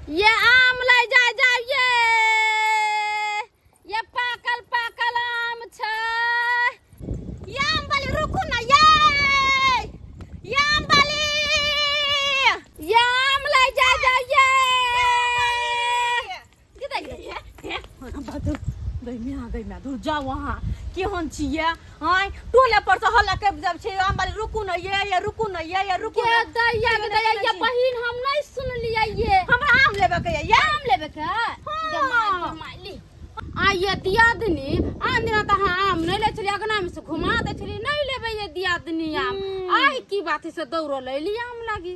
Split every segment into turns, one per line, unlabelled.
ये आम लै जाय जाय ये ये पाकल पाकल आम छै।
ये आम वाली रुकू ना ये, ये आम वाली।
ये आम लै जाय जाय ये।
गई मैं दूर जाओ वहाँ केहन छियै आँय टोले पर से हल्ला करि जाइ छै आम वाली रुकू ना ये, ये रुकू ना ये, ये रुकू
के
ना।
दैया के दैया ये बहिन हम नहीं सुनलियै ये।
हमरा आम लेबे के ये।
आम लेबे के?
हाँ।
गे आ ये दियादनी आन दिना तऽ अहाँ आम नहि लै छलियै, अगना में से घुमा दै छलियै, नहि लेबै ये दियादनी आम। आइ की बात है से दौड़ल अयली आम लागी?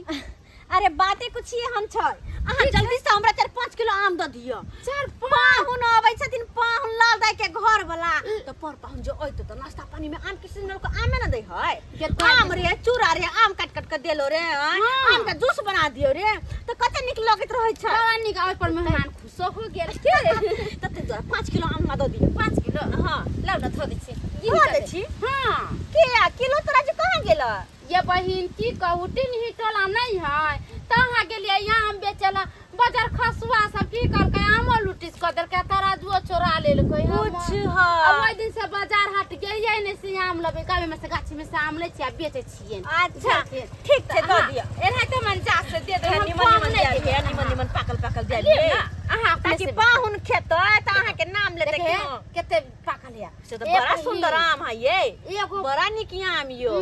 अरे बाते कुछ ये हम छै, अहाँ जल्दी से हमरा 4-5 किलो आम दऽ दिअ।
चार
पाहुन अबै छथिन, पाहुन लाल दाई के घर वाला, तऽ पर पाहुन जे अयतौ तऽ नाश्ता पानी में आम के सीजन में आमे ने दै है। आम रे चूड़ा रे आम काट काट के देलो रे, आँय?
हाँ।
आम के जूस बना दियो रे तऽ कते नीक लगैत रहै छै।
बड़ा नीक, ओहि पर मेहमान खुशो हो गेल के।
तऽ ताहि दुआरे 5 किलो आम हमरा दऽ दियौ।
5 किलो?
हाँ।
लाउ ने, धऽ दै छी।
धऽ दै छी?
हाँ।
के आ किलो तोरा जे कहाँ गेल?
ये बहिन की कहू, टिनही टोला नहीं है तऽ अहाँ गेलियै आम बेचै लए बाजार, खसुआ सब की करकै आमो लुटिस कऽ देलकै, तराजुओ चोरा लेलकै हमर।
कुछ
आ
हँ।
ओहि दिन से बाजार हाट गेलियै नहि से आम लेबै, गामे में से गाछी में से आम लै छियै आ बेचै छियै।
अच्छा ठीक छै, दऽ
हाँ।
दिअ।
एनाहिते मन जा से दे दे, हम
निमन
कम
निमन
नहि
दिया
देबै।
दिअ, निमन निमन पाकल पाकल दिया
लेब
दिअ
ने अहाँ अपने
ताकि
से।
पाहुन खेतै तऽ अहाँके नाम लेतै
देखे
कि हँ।
कते पाकल है
से तऽ बड़ा
एक
सुंदर आम है ये,
एगो
बड़ा नीक आम यो।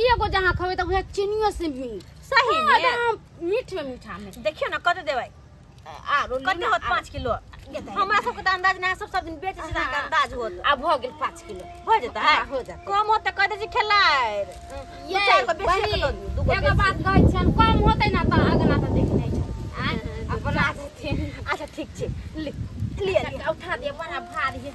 एगो जहाँ खबै तऽ उएह चीनियो से मीठ।
सही
हाँ,
में?
एकदम मीठ में मीठा में।
देखियौ ने कते देबै?
आरो
कते
लिअ
होत?
आरो।
5 किलो हमरा सबके तऽ अंदाज नहि, सब सब दिन बेचै छी तऽ अहाँके अंदाज होत।
आब भऽ गेल 5 किलो।
भऽ जेतै?
हाँ, हो जेतै।
कम होत तऽ कह दै छी खेलाइ।
ये
4 गो बेसी
बहिन,
दऽ दियौ, 2 गो
एगो
बेसी।
बात कहै छियनि, कम होतै ने तऽ अगना तऽ देखने छथिन आँय, अपना जेथिन।
अच्छा ठीक छै, लिअ लिअ।
उठा दिअ, बड़ा भारी है।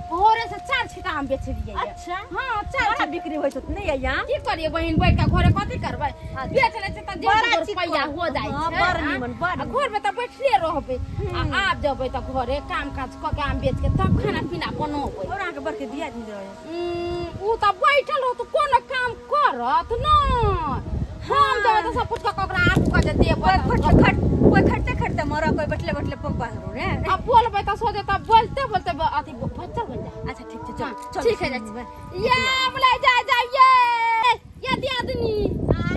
भोरे से 4 छिटा हम बेचलियै।
अच्छा।
हाँ, 4
बड़ा
छिटा
बिक्री होइ छै नहि यहाँ?
की करियै बहिन, बैठ के घरे कथी करबै? बेच लै छै तऽ जे
बड़ा
दूगो
चीज
रुपैआ हो जाइ
हाँ,
छै,
बड़
आँ?
निमन, बड़
आ
निमन।
घर में तऽ बैठले रहबै आ आब जेबै तऽ घरे काम काज कऽ के आम बेच के तब खाना पीना बनबै।
और अहाँके बड़के दिया दिन रहै?
उ तऽ बैठल रहत, कोनो काम करत नहि। हम जेबै तऽ सब कुछ कऽ के ओकरा आगू कऽ जे देबै।
कोइ खट खट कोइ खटते खटते मरऽ, कोइ बैठले बैठले पंपा हरू रे।
आ बोलबै तऽ सोचे तऽ बोलते बोलते अथी बच्चल बनि जाय।
अच्छा ठीक छै, चल
हाँ,
चल
ठीक है, जाइ छी। ये बुलाइ जाय जाय ये ये दियादनी,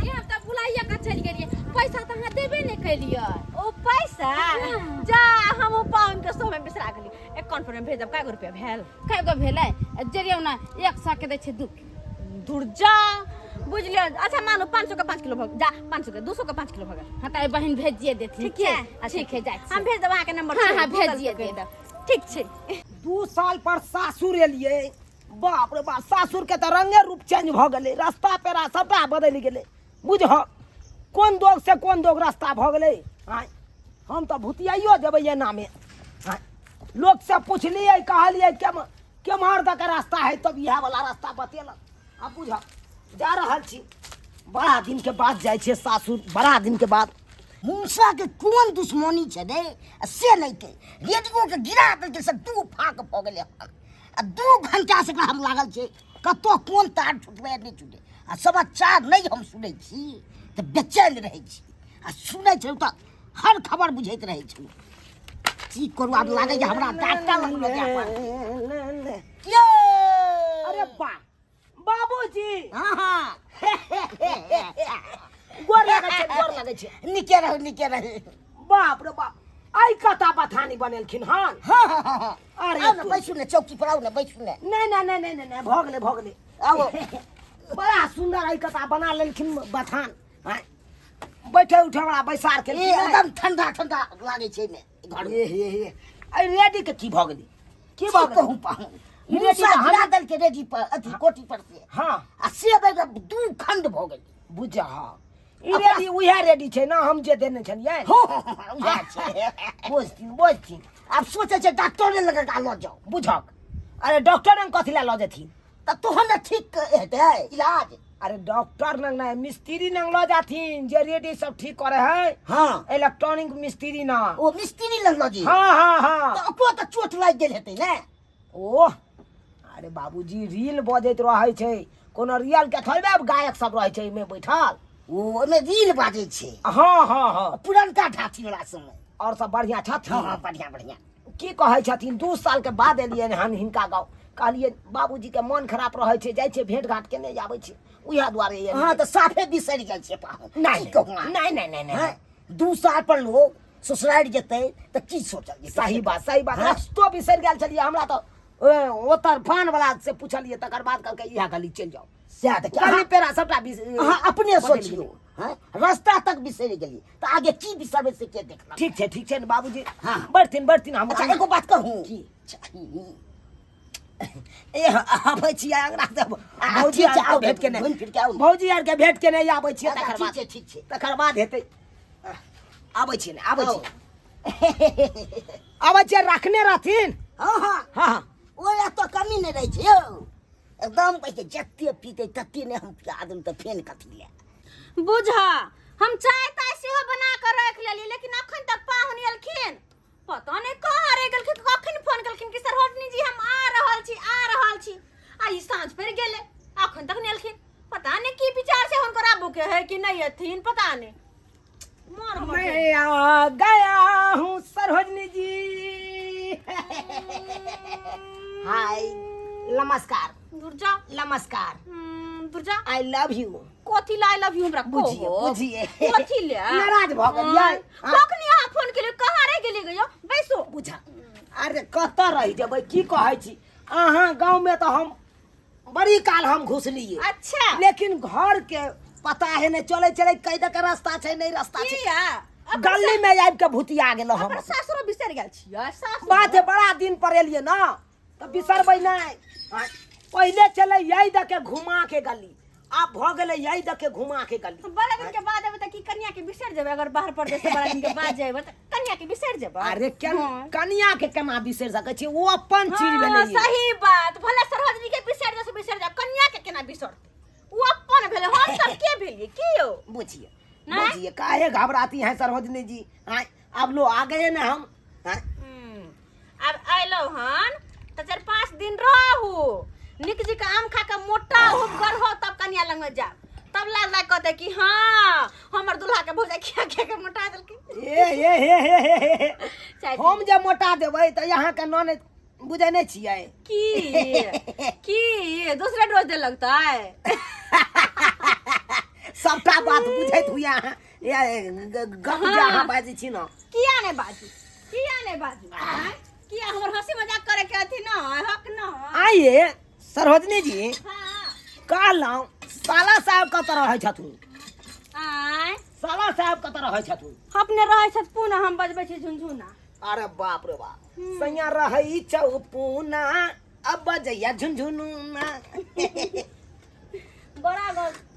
ये हम तऽ बुलाइए कऽ चलि गेलियै, पैसा तऽ अहाँ देबे नहि केलियै।
ओ पैसा?
हाँ।
जा, हम ओ पाहुन के सौ में बिसरा गेली, अकाउंट पर में भेजब। कै गो रुपया भेल?
कै गो भेलै? जरियौ ने, 100 के दै छै 2।
दुर्जा बुझलियै। अच्छा मानू 500 के 5 किलो भऽ जा, 500 के 200 के 5 किलो भऽ गेल।
हाँ तऽ बहिन भेजिए देथिन।
ठीक छै?
के? ठीक है, जाइ छी।
हम भेज देब अहाँके नंबर।
हाँ,
छै,
हाँ,
गूगल
भेजिए
पे करि
देब।
देब। ठीक छै।
2 साल पर सासुर एलियै, बाप रे बाप, सासुर के तऽ रंगे रूप चेंज भऽ गेलै, रास्ता पेरा सबटा बदलि गेलै। बुझह कोन दोग से कोन दोग रास्ता भऽ गेलै। आँय, हम तऽ भुतियाइयो जेबै एनामे। आँय, लोक से पुछलियै, कहलियै केम्हर दऽ के रास्ता है, तब इएह वाला रास्ता बतेलक। आब बुझह जा रहल छी, बड़ा दिन के बाद जाइ छियै सासुर, बड़ा दिन के बाद।
मूसा के कोन दुश्मनी छै रे आ से नहि के रेडियो के गिरा देलकै से 2 फाँक भऽ गेलै हन। आ 2 घंटा से एकरा हम लागल छै, कतऽ कोन तार छुटबै नहि छुटै, आ समाचार नहि हम सुनै छी तऽ बेचैन रहै छी, आ सुनै छलहुँ तऽ हर खबर बुझैत रहै छलहुँ। की करू, आब लागैए हमरा डॉक्टर लग लऽ जाय पड़तै। ये!
अरे बा बाबूजी।
हाँ, हाँ।
गोर लगै छै, गोर लगै छै।
नीके रहू, नीके रहू।
बाप रे बाप, आइ कता बथानी बनेलखिन हन?
हाँ, हाँ, हाँ, हाँ।
अरे
आउ ने, बैसू ने चौकी पर, आउ ने, बैसू ने।
नहि नहि नहि नहि नहि, भऽ गेलै, भऽ गेलै।
आउ।
बड़ा सुंदर आइ कता बना लेलखिन बथान। आँय, बैठे उठे वाला बैसार केलखिन।
ए, एकदम ठंडा ठंडा लागै छै एहिमे घर में।
हे, हे, हे। एहि रेडी के की भऽ गेलै? की भऽ गेलै?
कहूँ पाहुन?
ई रेडी
मूसा
तऽ हम-
गिरा देलकै रेडी पर, अथी कोठी पर से।
हाँ।
आ से बेर 2 खंड भऽ गेलै।
बुझा, हाँ। ई रेडी उएह रेडी छै ने, हम जे देने छलियै?
हो, हो, हो, हो, उएह छै।
बुझथिन, बुझथिन।
आब सोचै छै डॉक्टरे लग एकरा लऽ जाउ।
बुझक। अरे डॉक्टर लग कथी लए लऽ जेथिन?
तऽ तोहन ने ठीक हेतै इलाज।
अरे डॉक्टर लग नहीं, मिस्त्री लग लऽ जाथिन, जे रेडी सब ठीक करे है।
हाँ।
इलेक्ट्रॉनिक मिस्त्री ना।
ओ मिस्त्री लग लऽ जइयै?
हाँ, हाँ, हाँ।
तऽ ओकरो तऽ चोट लागि गेल हेतै ने?
ओह, अरे बाबूजी रील बजैत रहै छै, कोनो रियल के थोड़बे गायक सब रहै छै एहिमे बैठल।
ओ ओहिमे रील बाजै छै?
हाँ, हाँ, हाँ।
पुरनका ढाठी वाला समय।
और सब बढ़िया छथिन?
हाँ हाँ, बढ़िया बढ़िया।
की कहै छथिन, 2 साल के बाद एलियै हन हिनका गाँव। कहलियै बाबूजी के मन खराब रहै छै, जाइ छै भेंट घाट केने आबै छै, उएह दुआरे एलियै।
अहाँ तऽ साफे बिसरि जाइ छियै पाहुन।
नहि।
की कहू अहाँ?
नहि नहि नहि नहि।
हँ? 2 साल पर लोग ससुरारि जेतै तऽ की सोचल जेतै?
सही बात, सही बात।
हँ?
रस्तो बिसरि गेल छलियै हमरा तऽ ओतऽ पान वाला से पुछलियै, तकर बाद कहलकै इएह गली चलि जाउ।
सएह तऽ
गली पेड़ा सबटा
अहाँ अपने
बदलि
सोचियौ
गेलै।
हँ? रास्ता तक बिसरि गेलियै तऽ आगे की बिसरबै से के देखलक?
ठीक छै, ठीक छै ने बाबूजी।
हाँ।
बढ़थिन बढ़थिन हम।
अच्छा एगो बात कहूँ?
की?
ए आबै छियै अङ्गना से।
भौजी
ठीक छै,
आर के
आउ,
भेंट केने।
घुमि फिर के आउ।
भौजी आर के भेंट केने आबै छियै।
अच्छा,
तकर
ठीक
बाद
छै, ठीक छै।
तकर बाद हेतै। आबै छियै ने, आबै
आउ।
छियै, आबै छियै, रखने रहथिन।
हँ हँ।
हँ हँ।
ओ एतऽ कमी नहि रहै छै यौ, एकदम कहै छै जते पीतै तते नहि हम पिया देलहुँ तऽ फेन कथी लए।
बुझ, हम चाय ताय सेहो बना कऽ राखि लेलियै, लेकिन अखन तक पाहुन एलखिन पता नहि कहाँ रहि गेलखिन। कखन फोन केलखिन कि सरोजनी जी हम आ रहल छी, आ रहल छी, आ ई साँझ पड़ि गेलै, अखन तक नहि एलखिन। पता नहि की विचार छै हुनकर आबू के है कि नहि एथिन, पता नहि। मन हमर
मैं आ गया हूँ सरोजनी जी।
हाय, नमस्कार।
दूर जा।
नमस्कार।
दूर जा।
I love you.
कथी ला I love you हमरा?
बुझिए।
कहू।
बुझिए।
कथी ले
नाराज भऽ गेलियै?
कखनी अहाँ फोन केलियै? कहाँ रहि गेलियै गयो? बैसो।
बुझा, अरे कतऽ रहि जेबै? की कहै छी अहाँ, गाँवमे तऽ हम बड़ी काल हम घुसलियै।
अच्छा।
लेकिन घर के पता है नहि, चलै चलै कई दके रास्ता छै, नहि रास्ता छै।
किया?
गली में आबि के भुतिया गेलो हम।
अपन सासुरो बिसरि गेल छियै सासुर?
बात है, बड़ा दिन पर एलियै ना तऽ बिसरबै नहि। आँय, पहिले चलै यही दके घुमा के गली, आब भऽ गेलै यही दके घुमा के गली।
बड़ा दिन के बाद एबै तऽ की कनिया के बिसरि जेबै? अगर बाहर परदेश से बड़ा दिन के बाद जेबै तऽ कनिया के बिसरि जेबै?
अरे केन कनिया के केना बिसरि सकै छी? ओ अपन चीज
हाँ,
भेलै ये।
सही बात। भले सरोजनी के बिसरि जाओ से बिसरि जाओ, कनिया के केना बिसरतै? ओ अपन भेलै, हम सब के भेलियै की यौ?
बुझिए।
नहीं?
बुझिए, काहे घबराती हैं सरोजनी जी? आँय, अब लो आ गए ना हम। आँय,
आब अयलहुँ हन तऽ 4-5 दिन रहू, निक जी के आम खा के मोटा हुबगर हो, तब कनिया लग में जाब, तब लाल दाई कहते कि हाँ हमर दूल्हा के भौजाई खिया खिया के मोटा देलकै।
ए ए हे हे हे हे हे।
चाय
हम जे मोटा देबै तऽ यहाँ के ननद बुझै नहि छियै।
की की दूसरे डोज दे लगतै?
सबटा बात बुझैत हुए अहाँ। ए, गप जे अहाँ बाजै छी ने।
किया नहि बाजू? किया नहि बाजू? आँय? किया हमर हंसी मजाक करे के अथी न हक न?
आइए सरोजनी जी।
हाँ।
कहलहुँ साला साहब कतऽ रहै छथुन?
आँय?
साला साहब कतऽ रहै छथुन?
अपने रहै छथि पुना, हम बजबै छी झुनझुना।
अरे बाप रे बाप, सैया रहै छौ पूना, अब बजैया झुनझुनुना।
बड़ा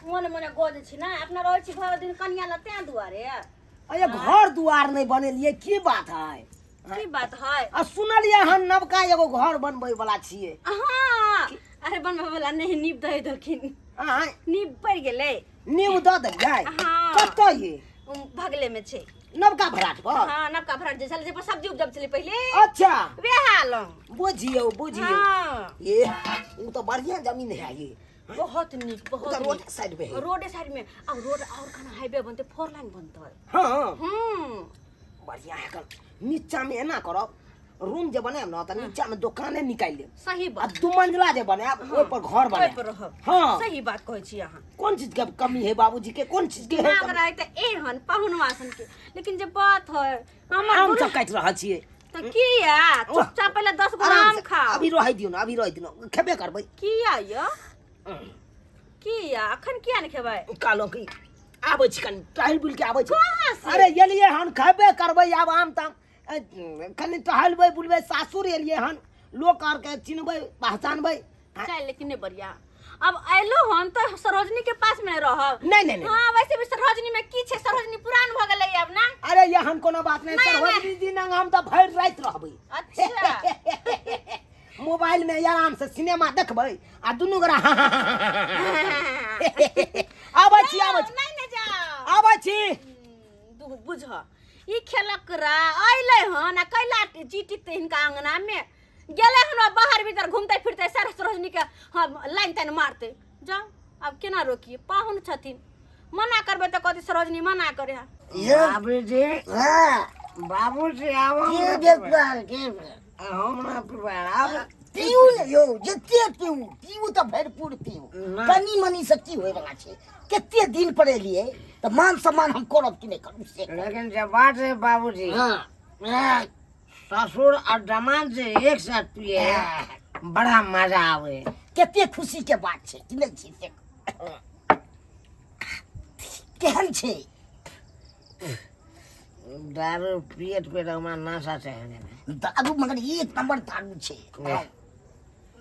मने मने गजै छी ने, अपना रहै छी भरि दिन कनिया लग, तें दुआरे।
अरे घर दुआर नहि बनेलियै, की बात है?
की बात है?
आ सुनलियै हन नवका एगो घर बनबै वाला छियै।
हाँ, अरे बनबै वाला नहि, नीप दे देलखिन।
आँय?
नीप पड़ि गेलै।
नींव दऽ देलियै?
हाँ।
कतऽ ये?
भगले में छै।
नवका भराट पर?
हाँ, नवका भराट जे छलै, जे पर सब्जी उपजब छलै पहिले।
अच्छा।
वएह लग।
बुझियौ बुझियौ।
हाँ।
ये ओ तऽ बढ़िया जमीन है ये।
बहुत नीक।
ओ
बहुत
तऽ रोड
नीक।
साइड में है।
रोडे साइड में, आ रोड और खाना हाईवे बनते, फोर लाइन बनते।
हाँ।
हम्म।
बढ़िया है। कल नीचा में एना करब, रूम जे बनायब ना तऽ नीचा में दुकाने निकालि लेब।
सही
आ
बात।
दू मंजिला जे बनायब, ओहि पर घर
ओहि
बनायब।
पर रहब।
हाँ।
सही बात कहै छी अहाँ।
कोन चीज के कमी है बाबूजी के? कोन चीज के है
दिमाग
कमी?
रहै तऽ एहन पहुनवा सन के, लेकिन जे बात है हमर
आम
दुल्हा-
सब काटि रहल छियै।
तऽ किया? चुपचाप पहिले 10 गो
आराम
आम
से
खाओ।
अभी रहै दियौ ना, अभी रहै दियौ ना, खेबे करबै।
किया यौ, किया अखन किया नहि खेबै?
कहलहुँ कि आबै छी, कनि टहलि बुलि के आबै छी।
कहाँ से?
अरे एलियै हन, खेबे करबै आब आम ताम। ए, कनि टहलबै बुलबै, सासुर एलियै हन, लोक आरके चिन्हबै पहचानबै।
चल, लेकिन नहीं बढ़िया, अब अयलो हन तऽ सरोजनी के पास में रहब।
नहीं, नहीं, नहीं।
हाँ, वैसे भी सरोजनी में की छै? सरोजनी पुरान भऽ गेलै अब ना।
अरे एहन कोनो बात नहीं।
नहीं,
सरोजनी जी नंग हम तऽ भरि राति रहबै।
अच्छा।
मोबाइल में आराम से सिनेमा देखबै आ दुनू गोरा आबै छी, आबै छी।
नहीं नहीं, जाओ।
आबै छी।
बुझ, ई खेलक रा अयलै हन आ कैला जीटी ते हिनका अंगना में गेलै हन, बाहर भीतर घूमते फिरते सारा सरोजनी के हाँ लाइन ताइन मारते। जाओ, अब केना रोकिए? पाहुन छथिन, मना करबै तऽ कहतै सरोजनी मना करे है।
बाबूजी, हाँ।
बाबूजी आब हम
के
ना
भेल
पीबै।
तोहर, के भेल?
हम ना पीबै आब।
पीऊ ने यौ, जते पीऊ पीऊ तऽ भरपूर पीऊ।
ना।
कनी मनी से की होय वाला छै? कते दिन पर एलियै तऽ मान सम्मान हम करब कि नहि करब से कहू।
लेकिन जे बात है बाबूजी,
हाँ हाँ,
ससुर और दामाद जे एक साथ पिए
हाँ।
बड़ा मजा आवे।
कते खुशी के बात छै कि नहि छै से कहू। केहन छै?
दारू पियत पियत हमरा नशा चढ़ि गेलै।
दारू मगर एक नंबर दारू छै।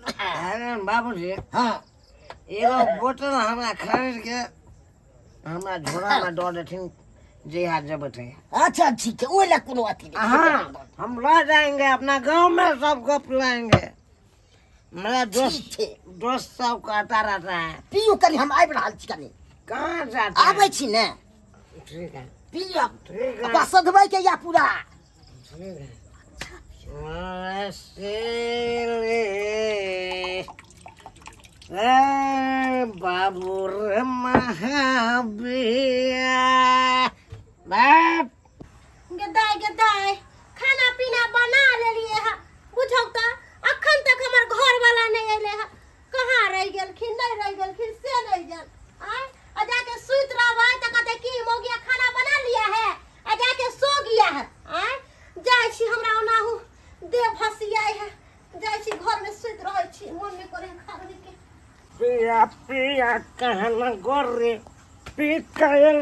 अरे बाबूजी,
हाँ,
एगो बोतल हमरा खरीद के हमरा झोरा में दऽ देथिन जहिया जेबै तहिया।
अच्छा ठीक है, ओहि लए कोनो अथी नहि।
हाँ, हम लऽ जाएंगे अपना गांव में, सबको पिलाएंगे। मेरा दोस्त
ठीक छै।
दोस्त सब कहता रहता है।
पियू कनि, हम आबि रहल छी कनि।
कहाँ जाते हैं?
आबै छी ने।
ठीक है।
पियब।
ठीक है।
ओकरा सधबै के या पूरा।
ठीक है। ए बाबू रे महाबिया बाप।
गदाय गदाय, खाना पीना बना लेलिए है, बुझौ तऽ अखन तक हमर घर वाला नहीं अयले है। कहाँ रहि गेलखिन, नहीं रहि गेलखिन से नहीं जान। आय आ जाके सुति रहबै तऽ कहतै कि मौगिया खाना बना लिया है आ जाके सो गया है। आय जाइ छी, हमरा ओनाहु देह भसियाइ है, जाइ छी घरमे सुति रहै छी, मन नहि करै है खाबै के।
पिया पिया कहना गोरे पी कयल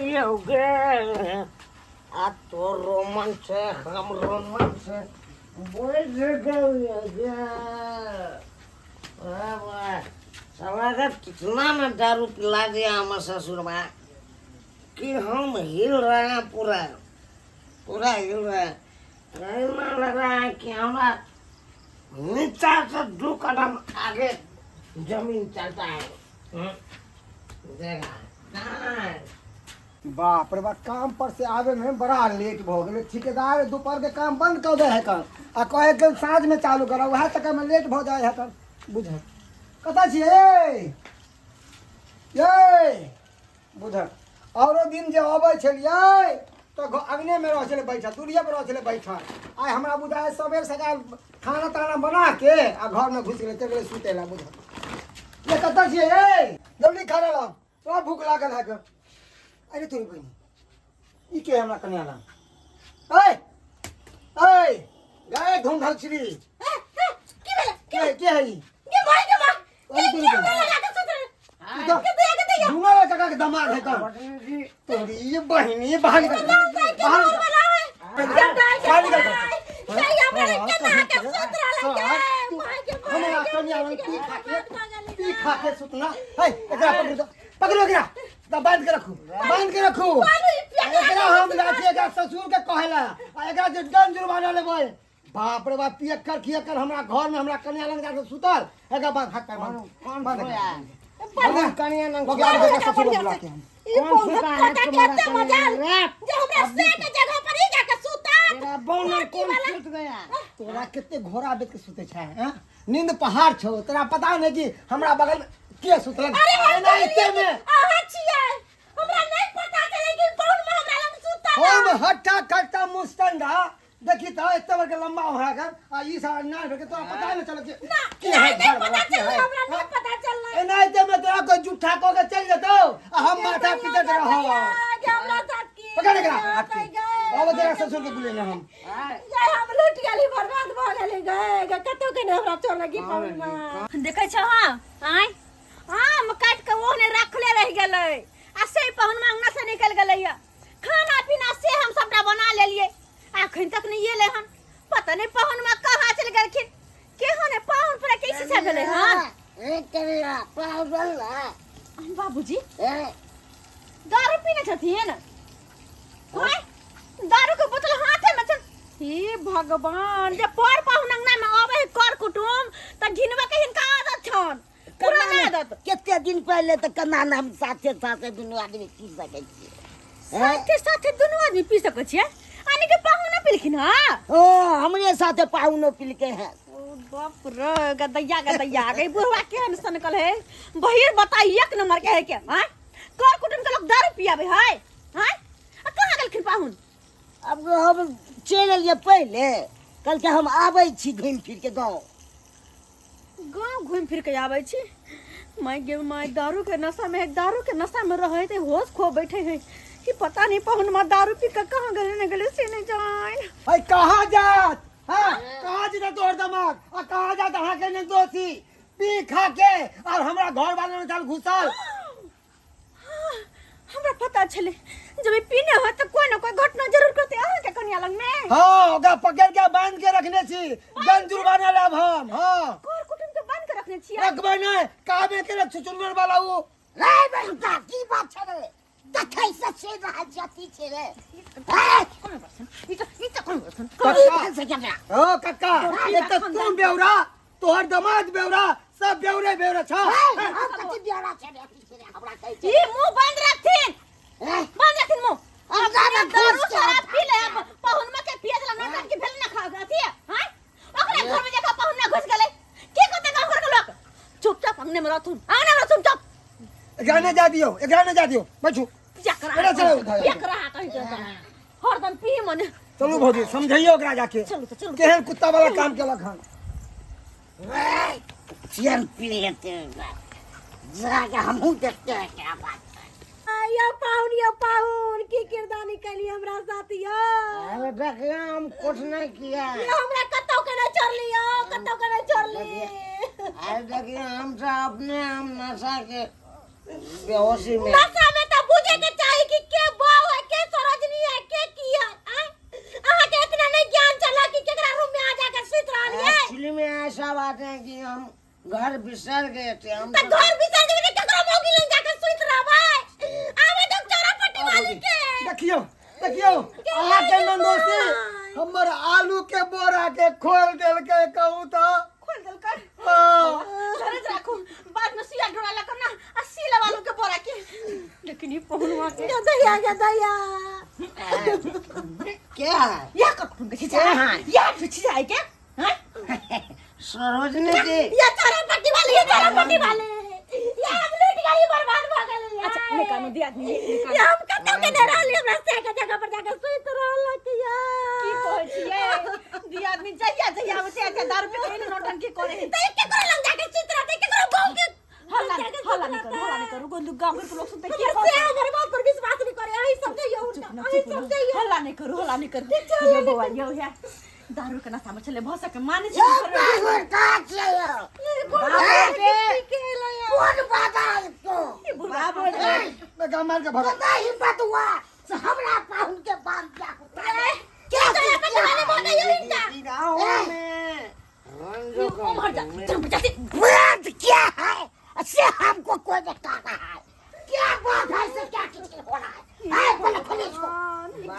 गे, आ तो रोमन से हम रोमन से बुझ गए गे। वाह वाह, साला के कितना न दारू पिला दिया हमारे ससुर में कि हम हिल रहे हैं, पूरा पूरा हिल रहे हैं। रहना लग रहा है कि हमारा नीचा से 2 कदम आगे जमीन चलता है। देखा कहाँ है?
बाप रे बाप, काम पर से आवे में बड़ा लेट भ गेलै। ठेकेदार दोपहर के काम बंद कऽ दे है कन आ कहे के साँझ में चालू करब, वएह चक्कर में लेट भ जाए है कन। बुझ कतऽ छियै ये? बुझ औरो दिन जे अबै छलियै तऽ अङ्गने में रहै छलै बैठल, दूरिये पर रहै छलै बैठल। आइ हमरा बुझाइ सबेर सकाल खाना ताना बना के आ घर में घुसि गेलै, चलि गेलै सुतै लए। बुझ ये कतऽ छियै ये? जल्दी खाना लाउ, तोरा भूख लागल है। अरे तोरी बहिनी, ई के हमरा कन्या लाउ? ऐ ऐ गए ढूंढल श्री।
की भेलै?
के के है ई?
गे भाई, गे माँ।
अरे तोरी
के
बहिनी।
लगा के सुत रहे?
तू तो
के दे, के दे।
ढूंढल है काका के दमाद है कौन? तोरी ये बहिनी, बाहर निकल, बाहर निकल। बाहर निकल। हमरा कन्या लग पी खा के, पी खा के सुतना है। एकरा पकड़ो तो, पकड़ो एकरा त बांध के रखू, बांध के रखू एकरा। हम जाइ छी एकरा ससुर के कहेला आ एकरा जे दंड जुर्माना लेबै। बाप रे बाप, पियक्कर खियक्कर हमरा घर में हमरा कन्या लग जाके सुतल। एकरा बांध, हाथ पैर बांध।
कौन
बांध
सोया?
एकरा।
कौन कन्या नंग
ओकरा
सोया?
एकरा ससुर के बुला के हम।
कौन सुता है तुम्हारा कन्या रे?
जे हमरा से के जगह पर ही जाके सुता।
तेरा बौनर कौन सुत गया?
तोरा कते घोड़ा बेच के सुते छै हैं? नींद पहाड़ छौ, तोरा पता नहीं कि हमरा बगल में के सुतल।
अरे हम
एनाहिते में
अहाँ छियै, हमरा नहीं पता चले कि कौन में हमरा लग सुता।
हम हट्टा कट्टा मुस्तंडा देखी त एते बड़का लंबा हो कर आ ई सारा नाक के तोरा पता नहीं चलत कि
ना
के
नहीं
है
नहीं
घर वाला
पता
के
चललै,
है।
हमरा नहीं पता चललै।
एनाहिते में तोरा कोई जुठा कऽ के चलि जेतौ आ हम माथा पीटैत रहब।
जे हमरा साथ की
पकड़ एकरा हाथ के, अब तेरा ससुर के बुलेने हम।
गए, हम लूट गेली, बर्बाद भऽ गेली। गए गए, कतौ के नहीं हमरा चोर लगी पाहुन। देखै छौ? हाँ, आँय, आम काटि कऽ ओहने रखले रहि गेलै आ से पाहुन अंगना से निकलि गेलै। खाना पीना से हम सबटा बना लेलियै, अखन तक नहीं एलै हन। पता नहीं पाहुन में कहाँ चलि गेलखिन। केहन है पाहुन पर कैसे छा गेलै हन?
ए करिया पागल है।
बाबूजी,
ए
दारू पीने छथिन? आँय, दारू के बोतल हाथे में छन। हे भगवान, जे पर पाहुन अंगना में आबै है कर कुटुम त घिनबा के हिनका आदत छन, पुराना आदत।
कते दिन पहले तऽ केना ने हम साथे साथे दुनू आदमी पी सकै छियै।
साथे साथे दुनू आदमी पी सकै छियै? आने के पाहुन पीलखिन? हाँ।
ओ हमरे साथे पाहुनो पीलकै है।
ओ बाप रे, गदैया गदैया गई बुढ़वा केहन सनकल है। बहिर बताई, एक नंबर के है के? हाँ, कर कुटुम के लोग दारू पियाबे है? हाँ, आ कहाँ गेलखिन पाहुन?
आब हम चलि एलियै पहिले कहलकै हम आबै छी घुमि फिर के गाँव
गाँव घुमि फिर के आबै छी माय गे माय दारू के नशा में दारू के नशा में रहे थे होश खो बैठे हैं कि पता नहीं पहुन दारू पी के कहाँ गेले नहीं गेले से नहीं जान
अरे कहाँ जात हाँ कहाँ जेतै तोहर दिमाग आ कहाँ जात अहाँके ने दोषी पी खा के और हमरा घर वाले में चल घुसल
हमरा पता छले जब ई पीने हो तो कोई ना कोई घटना जरूर करते अहाँ के कनिया लग में
हाँ ओकरा पकड़ के बांध के रखने छी गन जुर्माना लेब हम हाँ
कर कुटुम के बांध के रखने छियै
रखबै नहि कामे के छुचुनर वाला उ
रे बहिनका की बात छै रे देखै से छै रहल जाति छै रे ए,
कोन बसन ई तो ई तो कोन बसन
की भेल छै केकरा
ओ कक्का एक तऽ तू बेवरा तोहर दमाद बेवरा सब बेवरे बेवरा छ
ए, हम कथी बेवरा छै रे अथी छै रे हमरा कहै छै
ई मुंह बंद रखथिन
ए,
बंद रखथिन मुंह
हमरा
अपने
में
दारू
घुस के
शराब पी ले अब पहुनमा के पिए ला नौटंकी भेल ना खा अथी हां ओकरा घर में देखा पहुना घुस गेलै की कहते गाँव घर के लोग चुपचाप अंगने में रहथुन अंगने में रहथुन चुप
एकरा नहि जा दियौ एकरा नहि जा दियौ बैठू
पिया करा
बेटा चलो उठा।
पिया करा कहीं के हरदम पी मने
चलू भौजी समझैयो ओकरा जाके
चलू तो चलू
केहन कुत्ता वाला काम केलक हन
चैन पी लेते जाके हमहूँ देखते हैं क्या बात है
यो पाहुन यो पाहुन की किरदानी कैली हमरा साथ यो
अरे देखिए हम कुछ नहीं किया
यो हमरा कतौ के नहीं छोड़ली यो कतौ के नहीं छोड़ली
अरे देखिए हम तो अपने हम नशा के बेहोशी में
नशा में तो बुझे के चाही कि के बाऊ है के सरोजनी है के की है आय? अहाँ के इतना नहीं ज्ञान चला कि केकरा रूम में आ जाके सुत रहल ये
एक्चुअली में ऐसा बात है कि हम घर बिसर गए थे हम
त घर बिसर जेबै त केकरो मौगी लग जाके सुत रहबै आवे तो चोरा पट्टी वाली के
देखियौ देखियौ अहाँके नंदोसी हमर आलू के बोरा के खोल देलकै कहू तऽ
खोल देलकै
हाँ।
धरज राखू बाद में सुइया ढोरा लग ना आ सीला वालों के बोरा के लेकिन ये पहुनवा के दया गे दया
क्या है
या कब के छिचा या छिचा है के हैं
सरोजनी जी
या चोरा पट्टी वाले ये चोरा पट्टी वाले या हम लूट गई बर्बाद भ गेल अच्छा निकालो दिया आदमी या हम कतौ के नहीं रहली हमरा से के जगह पर जाके सुइत रहल कि या की कहै छियै दिया आदमी जहिया जहिया आबै छै अच्छा दारू पी के नौटंकी करे त के करे लग जाके सुइत रहते के करो गांव के हल्ला हल्ला नहीं करू हल्ला नहीं करू गोंदू गांव के लोग सुनते की से हमर बात पर विश्वास नहीं करे अही सब जइयो अही सब जइयो हल्ला नहीं करू हल्ला नहीं करू यो बौआ यो या दारू के नशा में चले भ सके माने
यो बाहुर कहाँ छियै यौ? कोन बाबा इसको
बेगा मार के भगा
कतना हिम्मत हुआ से हमरा पाहुन के बांध दिया कुत्ता ने। क्या चीज किया?
गाँव में रंजो का
बात क्या है से हमको कोई बता रहा है क्या बात है से क्या किसी हो रहा है है बोले पुलिस को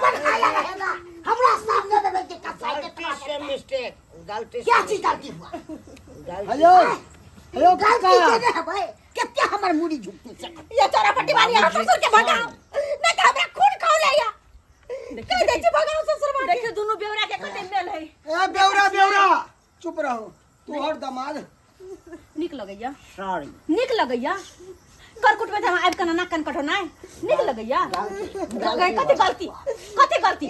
बढ़ाया रहेगा हमरा सामने में बैठ के कसाई के
गलती से मिस्टेक गलती
क्या
से
चीज गलती हुआ
गलती
हेलो हेलो
गलती
काका
केने है भाई कितना हमर मुड़ी झुकती छै
ये चोरा पट्टी वाली यहाँ ससुर के भगाओ नहीं तो हमरा खून खाओ ले या कह दे छी भगाओ ससुर बाटे देखियो दोनों बेवरा के कते मेल है
ए बेवरा बेवरा चुप रहो तोहर दमाद
नीक लगैया
सॉरी
नीक लगैया करकुट में जहाँ आबि कऽ नाक कान कटो नाय नीक लगैया कथी गलती कथी गलती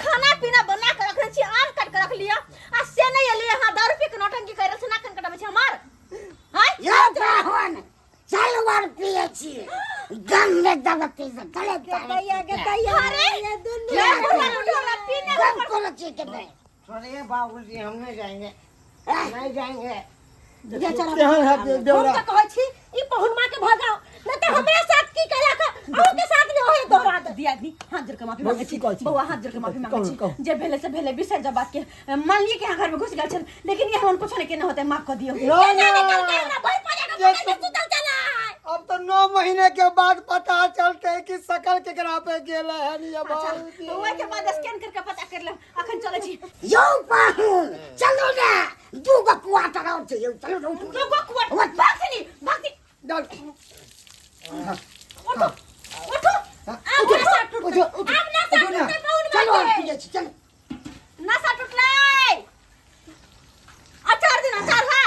खाना पीना बना के रखने छी आम काट के रख लिया आ से नहीं एलियै अहाँ दारू पी के नौटंकी कर रहल छी नाक कान कटबै छी हमार आँय
यौ ब्राह्मण चलवर पिए छी गम में दबते से गले
अरे ये बुढ़ा लुढ़ा पीने
गम कोनो चीज के नहीं
छोड़िए बाबूजी हम नहीं जाएंगे नहीं जाएंगे
केहन है
हम
बेवरा
तऽ कहै छी ई पहुनमा के भगाओ नहीं तऽ हमरा साथ की कयलक अहूँ के साथ में ओहे दोहरा दे दियादनी हाथ जोड़ के माफी मांगे छी
की कहै छी?
बौआ हाथ जोड़ के माफी मांगे
कहू,
छी
कहू।
जे भेलै से भेलै बिसरि जा बात के मान लिए कि अहाँ घर में घुस गेल छल लेकिन ये हम कुछ नहीं केने होते माफ कर दियौ
ना, ना।
ये सुतल चला
अब तो 9 महीने के बाद पता चलते है कि शकल केकरा पे गेल है ये
अच्छा
बाबूजी।
ओहि के बाद स्कैन करके पता कर लेब अखन चलै छी
यौ पाहुन चलू ने दू गो क्वार्टर और छै यौ चलू ने उठू
दू गो क्वार्टर भागसिनी भागसिनी
डाल
उठो उठो आब नशा टूटलै
उठो, उठो।
आब नशा
उठो ना।
टूटलै पहुन
चलू और
माके
पिए छी चलू
नशा टूटलै अचार दिन अचार है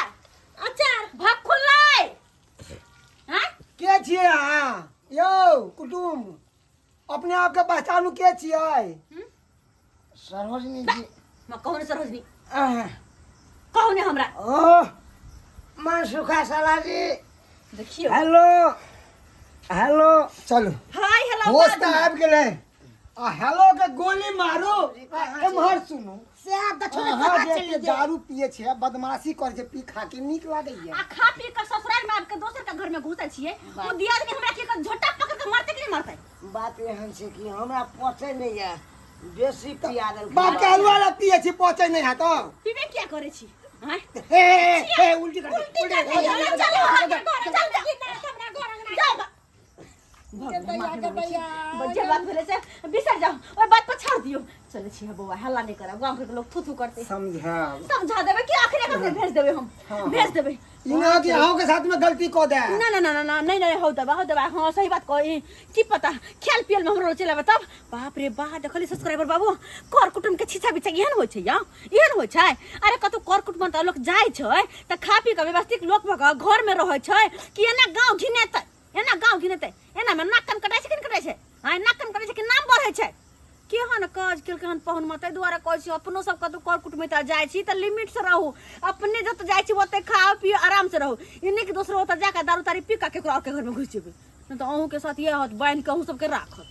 अचार भाग खुललै हैं
के छियै अहाँ यौ कुटुम अपने आप के पहचानू के छियै
सरोजनी जी।
माँ कहू ने सरोजनी,
आह,
कहू ने हमरा।
ओ माँ सुखा साला जी।
देखियौ।
Hello hello.
चलू।
Hi hello.
होश
बाद
तऽ
में।
आबि गेलै आ हेलो के गोली मारू आ एम्हर सुनू।
से आब देखो ने
अहाँ
कहाँ
जे
चलि
एते
गेल।
दारू पिए छियै, बदमाशी करै छियै, पी खा के नीक लागैया?
आ खा पी के ससुराल में आबि के दोसर के घर में घुसल छियै, ओ दियादनी हमरा के झोटा पकड़ के मारतै कि नहि मारतै?
बात एहन छै कि हमरा पचै नहि यऽ, बेसी पिया देलकै।
बाप के हलुआ ला पिए छी, पचै नहि हैत?
पीबे किया करै छी आँय?
हे हे हे, उल्टी कर दे,
उल्टी
उल्टी
कर
कर
दे,
दे।
चलो अहाँके घर, चल जाओ। जाओ। जे बात भेलै से बिसरि जाउ, ओहि बात पर छोड़ दियौ। चलै छी बौआ, हल्ला नहि करब, गाँव घरके लोक थू थू करतै।
समझायब।
समझा देबै कि आखिर एकर भेज देबै हम।
हाँ,
भेज देबै।
ई ना कि अहूँ के साथ में गलती कऽ दे।
ना ना ना ना ना, नहीं नहीं, हो दबा हो दबा। हाँ, सही बात कही। की पता खेल पियल में हमरो चलाबे तब। बाप रे बा, देखली सब्सक्राइबर बाबू, कर कुटुम के छिछा बिछा एहन होइ छै या एहन होइ छै। अरे कतौ कर कुटुम तऽ लोक जाइ छै तऽ खा पी के व्यवस्थित लोक भऽ कऽ घर में रहै छै कि एना गाँव घिनेतै, एना गाँव घिनेतै? एना में नाक कान कटाइ छै कि नहि कटाइ छै? आँय, नाक कान कटाइ छै कि नाम बढ़ै छै? केहन काज केलकै हन पाहुन? ताहि दुआरे कहै छी, अपनो सब कतौ कर कुटुमैत जाइ छी तऽ लिमिट से रहू। अपने जतऽ जाइ छी ओतऽ खाउ पिउ, आराम से रहू। ई नहि कि दोसरो ओतऽ जाकऽ दारू तारू पी कऽ केकरो आओर के घरमे घुसि जेबै, नहि तऽ अहूँके साथ इएह होत, बान्हि कऽ अहूँ सबके राखत।